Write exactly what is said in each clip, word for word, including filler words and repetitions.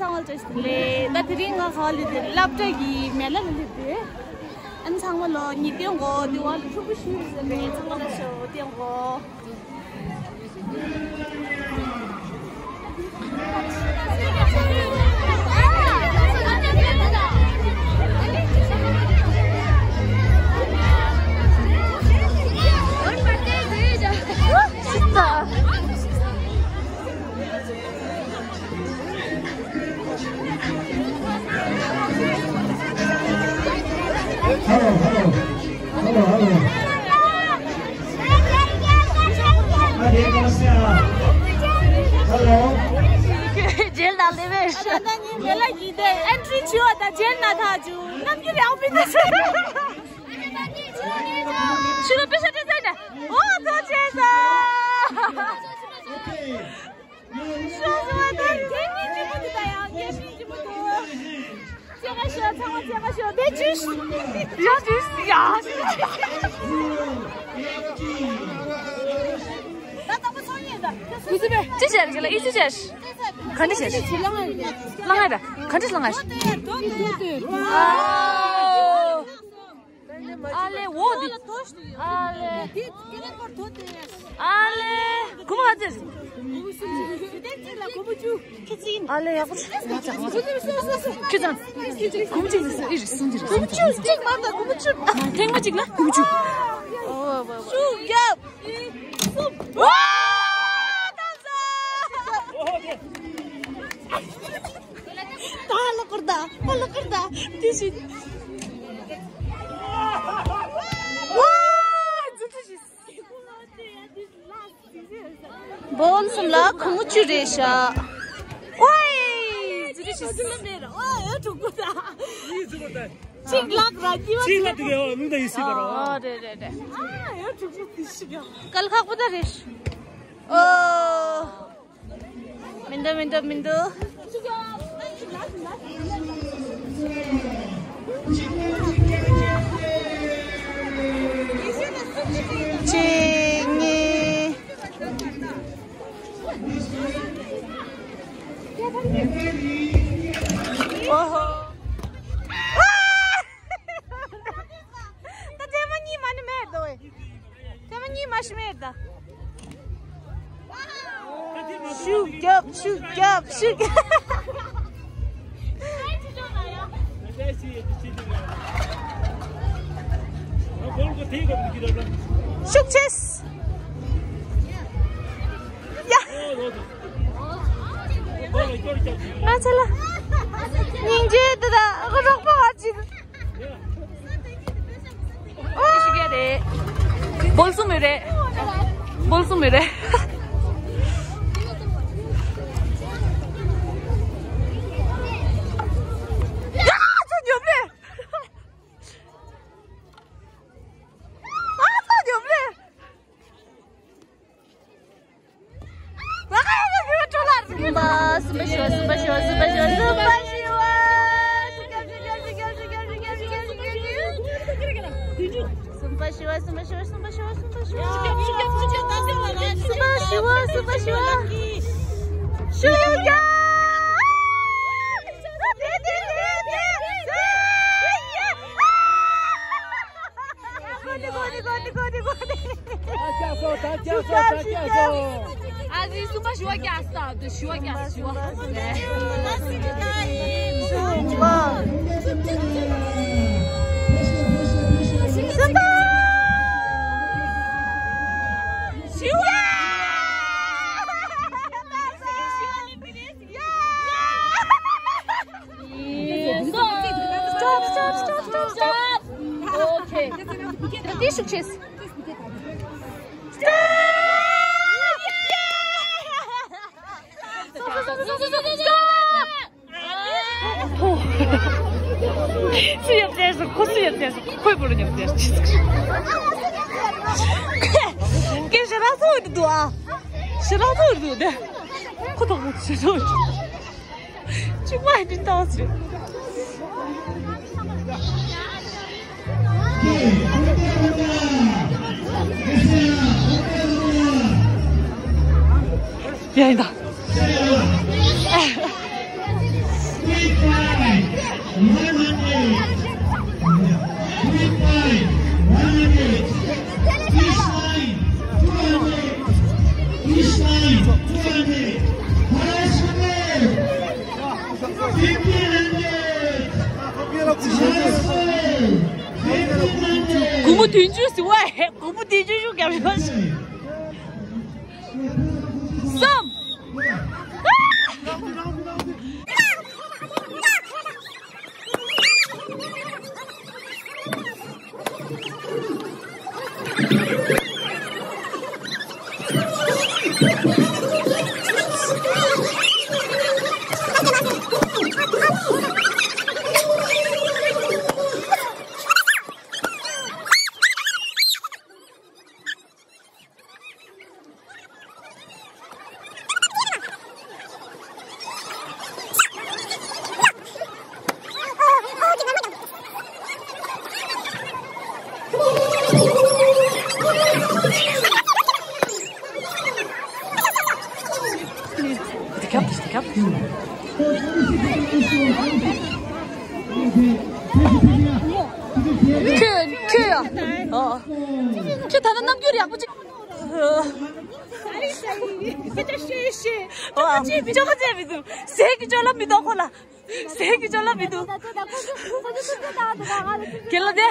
ཚང་མ་ལ་བཀྲ་ཤིས་བདེ་ལེགས། ད་དེ་རིང་ང་ག་པར་སླེབས་ཏེ་སློབ་གྲྭ་གི་མེ་ལ་ལ་སླེབས་ཏེ། ཨ་ནི་ཚང་མ་ལོ་ཉིས་སྟོན་གོ་དེ་བ་ལ་ཕྲུ་གུ་ཤུ་ཟེར་རེད། ཚང་མ་ལ་ཤོ་སྟོན་གོ། Hello, hello. Hello, hello. Hello. Jail ནང་སླེབས་པས། ད་ལྟ་ངའི་མེ་ལ་གི་དེ་ཨེན་ཊི་རི་བྱས་པ་དང་ཇེལ་ནང་ཐག་ཆོད། རྣམ་འགྱུར་ཡག་པོ་འདུག་ཤུ་ལ་པེ་ཤ་ཏེ་ཟེར་ན། ཨོ་ཐོ་ཆེ་ས། ཤོ་ཤོ་ད་རྒྱན་མི་གཅིག་པོ་འདུག་ད་ཡང་རྒྱན་མི་གཅིག་པོ་འདུག་ཅེ་ག་ཤོ་ཚང་མ་ཅེ་ག་ཤོ་དེ་ཅུས། ཡ་ཅུས་ཡ། ད་ད་པོ་ཚོང་ཡིན་ད། ཅི་བྱས་རེད་ལ་ཨི་ཅི་བྱས། ག་འདྲ་བྱས། ལ་ང་ད་ག་འདྲ་ལ་ང་། ཨ། ཨ་ལེ་འོ་དེ། ཨ་ལེ། ཨ་ལེ། གོ་མ་ཚེ། ཨ་ལེ་ཡག་པོ་ཆགས། ཁྱོད་ཚང་། གོ་མ་ཚེ་ཨི་རེད་སུང་ཅི་རེད་སུང་ཅི་རེད། གོ་མ་ཚེ་གཅིག་མ་ད་གོ་མ་ཚེ། ཐེངས་མ་གཅིག་ལ་གོ་མ་ཚེ། ཤུ་རྒྱབ། ད་ལོ་ཀར་ད། ཨ་ལོ་ཀར་ད། དེ་བཞིན། བོལ་གསུམ་ལ་གོ་མ་ཚེ་རེད་ཤག་ཝའི། ཚེ་རེད་ཤག་གཅིག་ལག་ར་གི་བ། གཅིག་ལ་དེ་གའི་ཨོ་ལུང་ད་ཡི་སི་པ་རོ། ཨ་རེད་རེད་རེད། ཨ་ཡོད་ཕྲུ་གུ་དེ་ཤི་ག་སྐལ་ཁག་པོ་ད་རེད། ཨོ། མི་འདུག་མི་འདུག་མི་འདུག་གཅིག་གཉིས། ཨོ་ཧོ། ད་ཐེངས་མ་གཉིས་མ་ནི་མེད་དོ། ཐེངས་མ་གཉིས་མ་ཤི་མེད་ད། ཤུགས་རྒྱབ་ཤུགས་རྒྱབ་ཤུགས་རྒྱབ། ཤུགས་ཆེ། ཡ། ང་ཚོ་ལ་སྙིང་རྗེ་འདི་དང་རོགས་པ་བ་ཅིག་ཨོ་ཤི་གེ་རེད། བོལ་གསུམ་ཡོད་རེད། བོལ་གསུམ་ཡོད་རེད། ཡ་ཚོ་ཉོབ་རེད། ཨ་ཚོ་ཉོབ་རེད། ཨ་ཟི་སུམ་པ་ཞུ་བ་རྒྱག་ས་དུ་ཞུ་བ་རྒྱག་ཞུ་བ། སུམ་པ། སུམ་པ། ཞུ་བ། Stop, stop, stop, stop, stop. Okay. Stop! Stop! Stop! Stop! སུ་ཡོད་ཚེ་སུ་ཁོ་སུ་ཡོད་ཚེ་སུ་ཁོའི་བུ་རུ་ཉོབ་ཚེ། སྐད་ཞེ་དྲག་སོང་འདུག་ཨ། ཞེ་དྲག་སོང་འདུག་དེ། ཁོ་ཐོག་མོ་ཞེ་དྲག་ཅུང་མ་འདི་ཏོག་ཙམ། ཡ་ཡིན་ད། སྒོར་མོ་བདུན་ཅུ་ཟེར་བ། སྒོར་མོ་བདུན་ཅུ་ཞུ་རྒྱབ་ཡོད། གསུམ། ཁྱོད། ཁྱོད་ཡ། ཨ། ཁྱོད་ད་ལྟ་རྣམ་འགྱུར་ཡག་པོ་ཅིག་ཨ། ཅོག་ཙེ་མི་འདུག་ཟས་ཀྱི་སྤྱོད་ལམ་མི་འདུག་ཁོ་ལ། ཟས་ཀྱི་སྤྱོད་ལམ་མི་འདུག་ཁེ་ལ་དེ།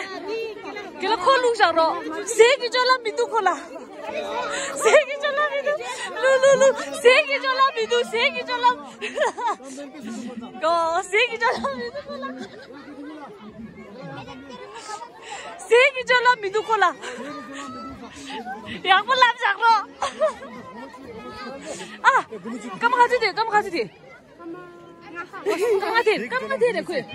ཁེ་ལ་ཁོ་ལུག་བཞག་རོགས། ཟས་ཀྱི་སྤྱོད་ལམ་མི་འདུག་ཁོ་ལ། ཟས་ཀྱི་སྤྱོད་ལམ་མི་འདུག་ལུ་ལུ་ལུ། ཟས་ཀྱི་སྤྱོད་ལམ་མི་འདུག་ཟས་ཀྱི་སྤྱོད་ལམ། གོ། ཟས་ཀྱི་སྤྱོད་ལམ་མི་འདུག་ཁོ་ལ། ཟས་ཀྱི་སྤྱོད་ལམ་མི་འདུག་ཁོ་ལ། ཡག་པོ་ལབ་བཞག་རོགས། ཨ། སྐར་མ་ག་ཚོད་དེ། སྐར་མ་ག་ཚོད་དེ། སྐར་མ་དེ། སྐར་མ་དེ་རེད་ཁོས།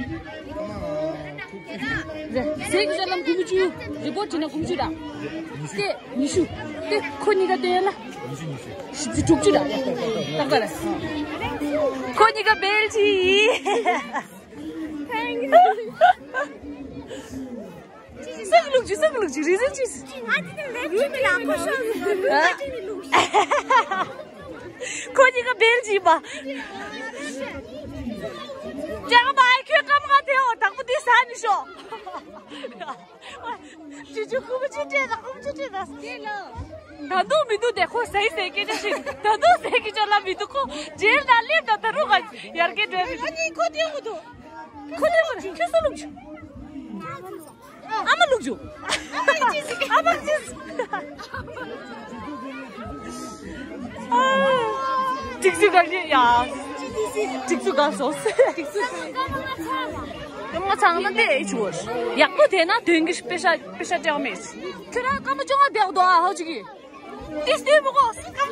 རེད། ཟས་ཀྱི་སྤྱོད་ལམ་སྒོར་མོ་བཅུ། རི་པོར་བྲིས་ན་སྒོར་མོ་བཅུ་ར། དེ་ཉི་ཤུ། དེ་ཁོ་གཉིས་ཀ་བསྟན་ན། དྲུག་ཅུ་ར། ཏག་ཏག་ར། ཁོ་གཉིས་ཀ་སྦེལ་ཅི། ས་གི་ལུག་ཅུ། ས་གི་ལུག་ཅུ། རི་ཟན་ཅི། ཨ། ཁོ་གཉིས་ཀ་སྦེལ་ཅི་པ། ཅག་པ་ཨའི་ཁྱོད་སྐར་མ་ག་དེ་འོ། དང་པོ་དེ་ཟ་ནི་ཤོག་ཅི་ཅི་ཁུ་བུ་ཅི་སྤྲད་ད། ཁུ་བུ་ཅི་སྤྲད་ད། ད་དུང་མི་འདུག་དེ་ཁོ་ཟས་ཟས་སྐད་ཆ་བཤད། ད་དུང་ཟས་ཀྱི་སྤྱོད་ལམ་མི་འདུག་ཁོ་རྗེས་ལ་སླེབས་ད། ད་རུང་ང་ཡར་རྒྱས་འགྲོ་མི་འདུག་ཨ་ནི་ཁོ་དེ་འོ་དོ། ཁོ་དེ་འོ་ཁྱོད་སུ་ལུག་ཅུ། ཨ་མ་ལུག་ཅུ། ཨ་མ་ཅི་ཟིག་ཨ་མ་ཅི་ཟིག་ཨ། ཏིག་ཙི་ག་ཡ། ཏིག་ཙི་ག་སོ། ཏིག་ཙི། ང་ཚང་ན་དེ་ཨེ་ཆུ། ཡག་པོ་དེ་ན་དོན་གྱི་པེ་ཤ། པེ་ཤ་སྤྲད་མེད། ཁྱོད་རང་སྐར་མ་བཅོ་ལྔ་བསྡད་འདུག་ཨ། ཧོ་ཅིག་གི། ཏིག་ཙི་མོ་གོ་སྐར་མ།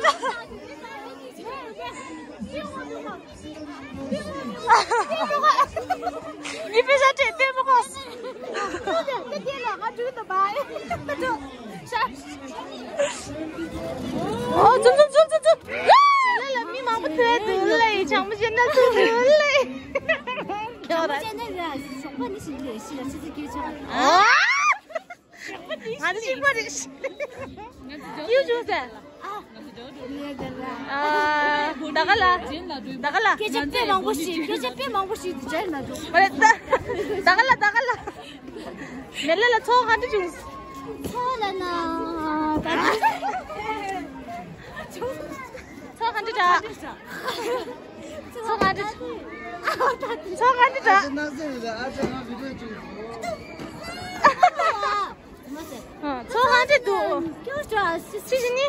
ཉི་པེ་ཤ་ཏྲེ་ཏེ་མོ་ཁོ། ཨོ། ཙུམ་ཙུམ་ཙུམ་ཙུམ་ཙུམ། ལ་ལ་མི་མང་པོ་ཐོས་འདུག་ལེ། ཅང་མི་ཤེས་ན་ཐུག་འདུག་ལེ། ཅང་མི་ཤེས་ན་ཡ་ཞོགས་པ་ནི་ཞིག་ལས་ཤི་ལ་ཆུ་ཚོད་བརྒྱད་ཆགས། ཨ། ང་ཚོ་གཅིག་པ་རེད། ཡུ་ཇུ་ཟེར། ཨ། ད་ག་ལ། ད་ག་ལ། སྐད་ཆ་དཔེ་མང་པོ་ཞིག་སྐད་ཆ་དཔེ་མང་པོ་ཞིག་འདི་བྱས་ན་འགྲོ། ཨ་རེད་ད། ད་ག་ལ། ད་ག་ལ། མེ་ལེ་ལ་ཚོགས་ག་འདྲ་བྱུང་། ཚོགས་ལ་ན། ད་ཚོགས་ག་འདྲ་འདྲ། ཚོགས་ག་འདྲ། ཚོགས་ག་འདྲ་འདྲ། ཚོགས་ག་འདྲ་འདུག་ཅི་ཞིག་ནི།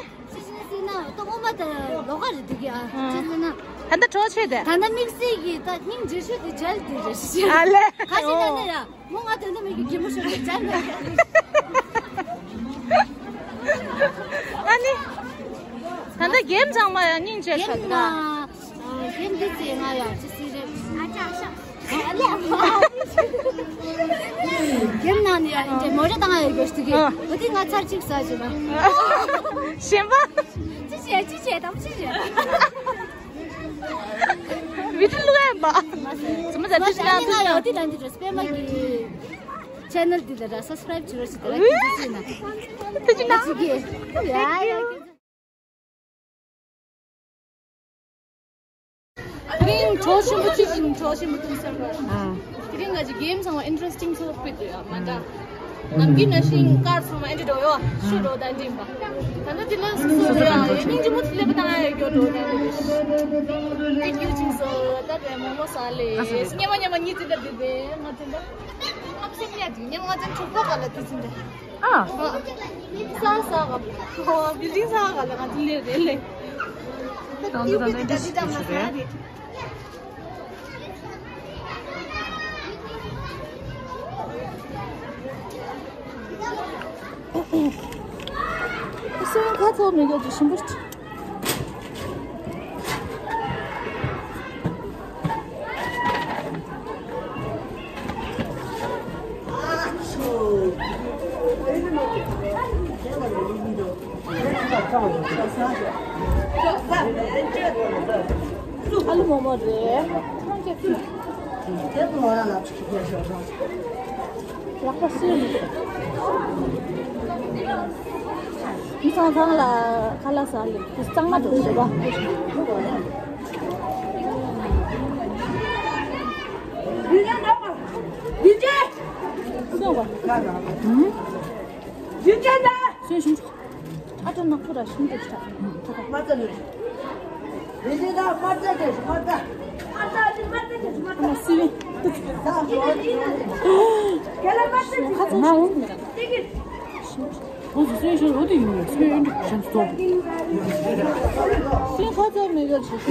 ད་ལྟ་གྲོགས་ཆེ་དེ། ད་ལྟ་དམིགས་བསལ་གྱི་ད་སྙིང་རྗེ་ཤོས་དེ་མཇལ་དེ་རེད། ཨ་ལས། ཁ་ཤས་ན་ནི་ཡ། མོ་ང་དོན་དུ་མེད་ཀྱི་གད་མོ་ཤོར་ཏེ་བྱས་ནས། ཨ་ནི། ད་ལྟ་གེམ་ཚང་མ་ཡང་སྙིང་རྗེ་ཤོར་ད། གེམ་འདི་ཚེ་ང་ཡང་ཅི་སྲིད་རེད། ཨ་ཅག་ཤག་གེམ་ནང་ནས་ཡང་འདྲེ་མོ་རེ་བཏང་ཡོད་དགོས་ཤིག་འོ་དེ་ང་ཚར་གཅིག་ཟ་བྱེད་ན། གཞན་པ། ཅི་བྱེད་ཅི་བྱེད་དམ་ཅི་བྱེད། བི་ཏི་ལུ་ཨེ་མ། ཚང་མ་ཟ་དུས་ན་དུས་ན། དེ་ནང་དེ་ར་སྤེ་མ་གི་ཆེ་ནལ་འདི་ལ་ར་སབ་སི་ཀ་རེབ་བྱེད་རོགས་བྱེད་དེ་ར་ཁྱེད་ཚོ་ན། དེ་ཅི་ན། ཡ་ཡ། དེ་རིང་གྲོགས་ཆེན་པོ་ཅི་ཞིག་གྲོགས་ཆེན་པོ་ཐུག་སོང་ར། དེ་རིང་ང་ཅི་གེམ་ཚང་མ་ཨིན་ཊི་རེ་སི་ཊིང་ཚོ་དཔེ་འདུག་ཡ་མ་འདྲ། ནམ་རྒྱུན་ནང་བཞིན་ཀར་ཚང་མ་ཨེ་འདྲ་འགྲོ་ཡོད་ཤོ་འགྲོ་ད་འདྲིམ་པ། ད་ལྟ་དེ་ལ་སོ་སོ་ཡ་ཡ་སྙིང་རྗེ་མོ་དེ་ལེབ་བཏང་ཡ་ཡོད་འགྲོ་ད་འདྲིམ། ཐེང་ཀིའུ་ཅིང་སོ་ད་རེ་མོ་མོ་ ས་ལེ། སྙེ་མ་སྙེ་མ་གཉིས་ཙི་ད་དེ་དེ་ང་ཙི་ད། ང་ཚོ་གཉིས་ཀྱི་སྙེ་མ་ང་ཚོ་གྲོགས་པོ་ག་ལ་དེ་ཙི་ད། ཨ། ས་ས་ག་ལ། ཨོ་བིལ་ཌིང་ས་ག་ལ་ང་ཚོ་ལེ་རེ་ལེ། ད་དེ་དེ་ད་དེ་ད་མ་ས་རེ། སེམས་ཁ་ཚོ་མི་དགོས་ཀྱི་ཞིམ་པོ། ཨ་ལུ་མོག་མོག་རེད། ལག་པ་སུས་མི་ཚང་ཚང་ལ་ཁ་ལག་ཟ་ལེ་དུ་གཙང་མ་དུ་ཞེས་པ། སུས་བ། སུས་བྱུང་། ཨ་ཅག་ནག་པོ་ར་ཤིང་དུ་ཆགས། མ་ཙ་ལུ། རེ་རེ་ད་མ་ཙ་དེ་མ་ཙ། མ་ཙ་ཨ་ནི་མ་ཙ་དེ་མ་ཙ། ཨ་མ་སི་ཝི། ཁ་ཚ་མ་འོང་མེད་ད། ཁོང་ཚོ་སུན་ཤོར་འོ་དེ་ཡིན་ནས་སུན་ཨེ་འགྲིག་གཞན་ཚོ། སུན་ཁ་ཚ་མེད་ག་ཞིག་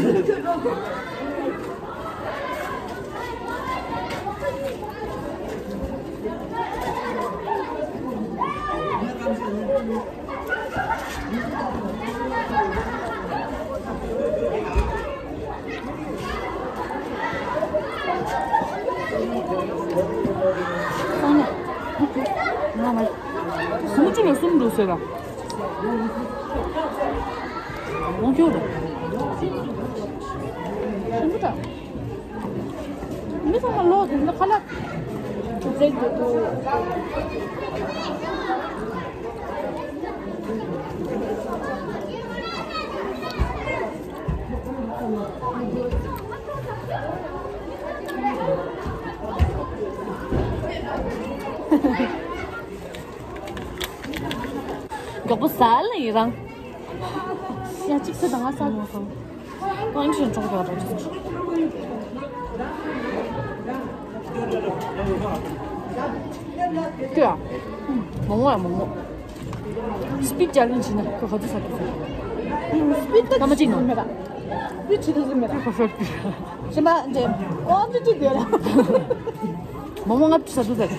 སུམ་ཅུ་ལ་གསུམ་འགྲོ་ཟེར་ལ། ལོངས་སྤྱོད་རེད། ཞིམ་པོ་ད། མི་ཚང་མ་ལོག་དེ་ནི་ཁ་ལག་རྫས་དེ་དུ། མགྱོགས་པོ་ཟ་ལ་ཡི་རང་། ཡ་གཅིག་ས་དང་ང་ས་དགོས་སོང་། གང་ཕྱིན་ཆོག་ཀྱང་རོགས་ཅིག་ཀྱོ། མོག་མོག་ཡ་མོག་མོག་སྤིད་ཅལ་ལེན་བྱས་ན་ཁོ་ག་ཚོད་ཟ་ཐུབ་སོང་། སྤིད་ད་སྐར་མ་གཅིག་ནང་། སྤིད་བྱེད་ཐུབ་ཀྱི་མེད་ད། ཁོ་ཧྲོད་པི། ཞིམ་པ་འདྲེ། ཨོ་ཙི་ཙི་དགོས་ལ། མོག་མོག་ལྔ་བཅུ་ཟ་ཐུབ་ཟ།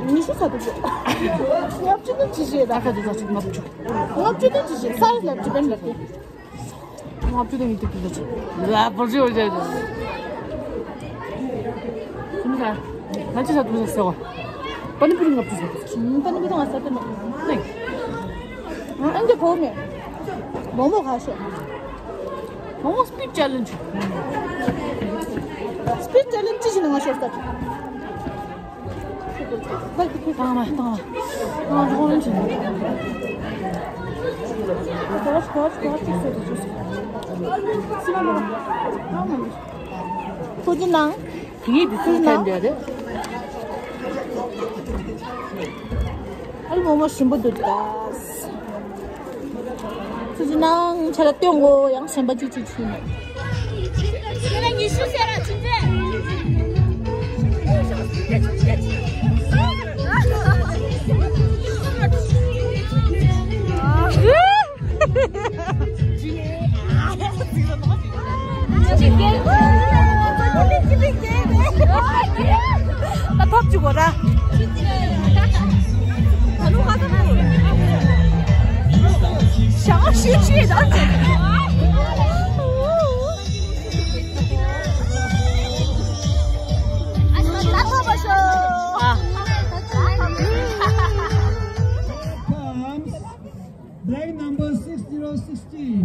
ཉི་ཤུ་ཟ་ཐུབ་ཟ། ལྔ་བཅུ་ནི་ཅི་ཞེས་ད། ཁ་ཚོད་ཟ་ཆུ་ལྔ་བཅུ། ལྔ་བཅུ་ནི་ཅི་ཞེས་ས་ཡི་ལ་ཅི་བན་ལ་ཏི། ལྔ་བཅུ་དང་ཉི་ཤུ་དེ་ལ་ཅི། ལ་བོར་ཅི་བོར་ཅི་བོར་ཅི། སུམ་ས། ལྔ་བཅུ་ཟ་ཐུབ་ཟ་ཟེར་བ། པ་ནི་པུ་རི་ལྔ་བཅུ་ཟ་ཐུབ་ཟ། པ་ནི་པུ་རི་ང་ཟ་ཐུབ་མེད། ནི། ཨ་འདི་གོ་མེད། མོག་མོག་ག་ཤོག་མོག་མོག་སྤིད་ཅལ་ལེན་བྱེད། སྤིད་ཅལ་ལེན་ཅི་ཞིག་ནང་ང་ཤོར་ས། བཏང་བ་བཏང་བ། ཨ་རོགས་རོགས་བྱེད། གོ་གོ་གོ་ཅིག་ཟེར་དུ་ཅིག་ཐུགས་རྗེ་གནང་། དེ་ཡིས་དེ་སུས་ཐོན་འདོད་རེད། ཨ་ལ་མོག་མོག་ཞིམ་པོ་འདུག་ད། ཐུགས་རྗེ་གནང་། ཆ་ལ་སྟོན་གོ་ཡང་གཞན་པ་ཅིག་ཅིག་ཕྱིན་ནས། ཉི་ཤུ་ཟེར་ར་ཅི་ཟེར། ད་ཐོབ་བཅུག་གོ་ར། ད་ལོ་ཧ་ད་ལོ། ཞང་ཤི་ཤི་ད། ད་ཐོབ་པ་ཤོ། ཨ། Black number six zero sixty.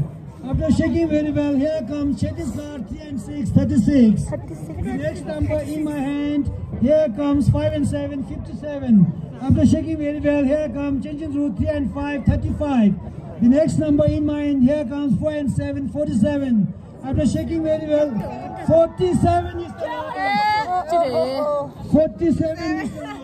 After shaking very well, here comes Chhattisgarh three and six, thirty-six. Thirty-six. The next number in my hand, here comes five and seven, fifty-seven. After shaking very well, here comes Changchenrui three and five, thirty-five. The next number in my hand, here comes four and seven, forty-seven. After shaking very well, forty-seven is the last. Forty-seven is the last.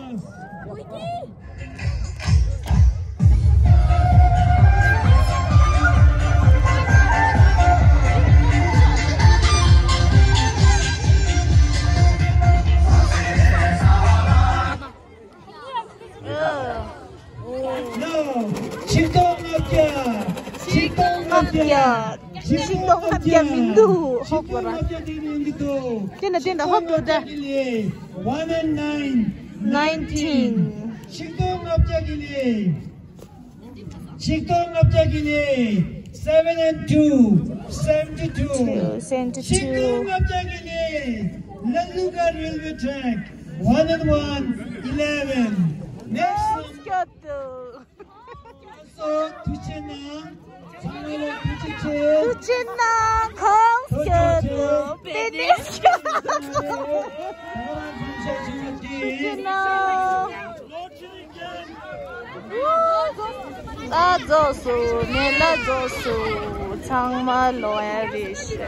ཆིག་སྟོང་ལྔ་བརྒྱ་མི་འདུག་ཧོབ་གོ་ར། ཆིག་སྟོང་ལྔ་བརྒྱ་དེ་ནས་འདི་འདུག་དེ་ན་དེ་ན་ཧོབ་འགྲོ་དེ། One and nine, nineteen. ཆིག་སྟོང་ལྔ་བརྒྱ་གི་ལས། ཆིག་སྟོང་ལྔ་བརྒྱ་གི་ལས། Seven and two, seventy two. Seventy two. ཆིག་སྟོང་ལྔ་བརྒྱ་གི་ལས། Lalughat railway track. One and one, eleven. Next. སྐྱོད་དུ། ཐུགས་རྗེ་གནང་། ཚང་མ་ལ་ཐུགས་རྗེ་ཆེ། ཐུགས་རྗེ་གནང་། ཁོང་སྐྱོད་དུ་པེ་ནེ་སྐྱོད་དུ། ཐུགས་རྗེ་གནང་། ད་རྫོགས་སོ། ནེ་ལ་རྫོགས་སོ། ཚང་མ་ལོ་ཡ་རེ་ཤ།